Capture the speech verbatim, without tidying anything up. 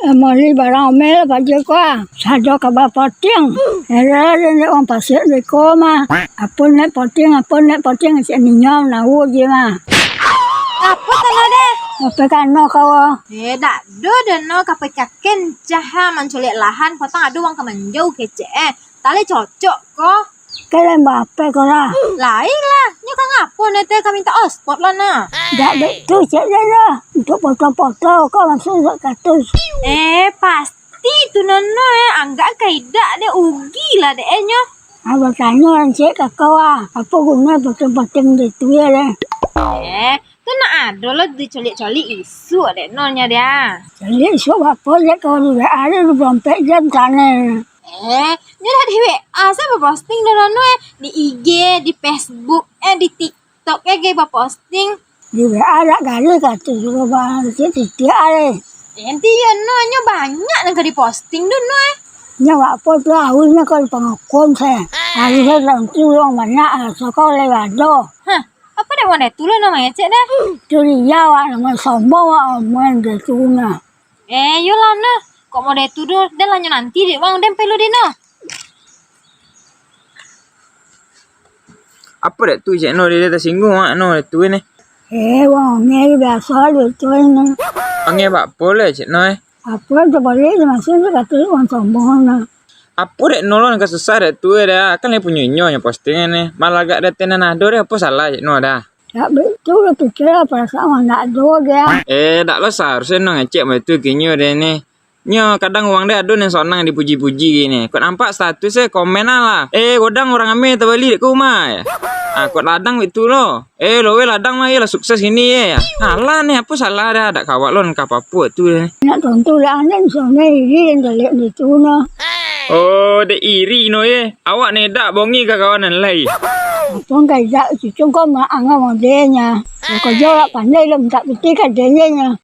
Eh, moli barang omel paja ko ah. Sado ka bapotiang. Heran dek wong pasiak dek ko mah. Apo nek potiang, apo nek potiang, cek ninyo nawo je mah. Apo tano deh? Apo kano kau? Eh, dak do dano ka pekaken jaha manculik lahan, potong ado wong ka manjau kecek eh. Tale cocok ko. Kalian bape ko lah. Lain lah, nyo ka ngapo ne teh ka minta ospot lah nah. Dak betul cek deh lah. Untuk foto-foto ko langsung dak katus. Eh, pasti tu nono eh, anggak ka idak deh, ugi lah deh eh nyo. Abah tanyo lah cek ka kau ah, apo guno foto-foto dek tu ya deh. Eh, tu nak ado lah dicolik-colik isuak dek no nyo dia. Jadi isuak apo dek kau di W A deh dua puluh empat jam sana. Eh, nyo dah di W A, sia baposting doh nono eh? Di I G, di Facebook, eh, di TikTok, eh, gai baposting. Di W A dak gali ka tu, suruh bang, titiak ale. Eh, enti iyo no, nyo banyak nan ka diposting doh no eh. Nyo apo tu awinyo ka dipangakun se. Hari se tantu urang banyak, raso kau lewat doh. Hah, apo dek wong deh tu lah no mangecek deh? Curiga awak, namo sombong awak, omongan deh tu nah. Eh, iyolah nah. Kok model tu doh, dah lah nyo nanti dek wang, den pelu dek nah. Apo dek tu cek no, dia tasinggung wak no dek tu ni. Eh, wang angeh biaso dek tu ni. Angeh bak apo lah cek no eh? Apo tu balik dia masuk tu kata wang sombong nah. Apo dek no lo nan ka susah dek tu eh dah. Kan lai punyo inyo nyo posting ni. Malah agak dah tenan ado deh, apo salah cek no dah. Dak betul lah, pikir lah perasaan wang dak ado dia. Eh, dak lo saharusnyo no ngecek macam tu kinyo deh ni. Nyo, kadang urang deh ado nan sonang dipuji-puji gini. Kok nampak status e, komen lah. Eh, godang urang ame tabali dek ka rumah e. Ah, kok ladang baitu lo. Eh, lo weh ladang mah, iyolah sukses gini e. Alah ni, apo salah dah, dak kawak lo nan ka papuak tu e. Nak tontu lah anak misalnyo iri dan jalek baitu no. Oh, dek iri no e. Awak ni dak bongi ka kawan nan lai. Apo kan dak cucung ko mak angah modelnyo. Kau jawab pandai lo mintak putih ka dengenyo.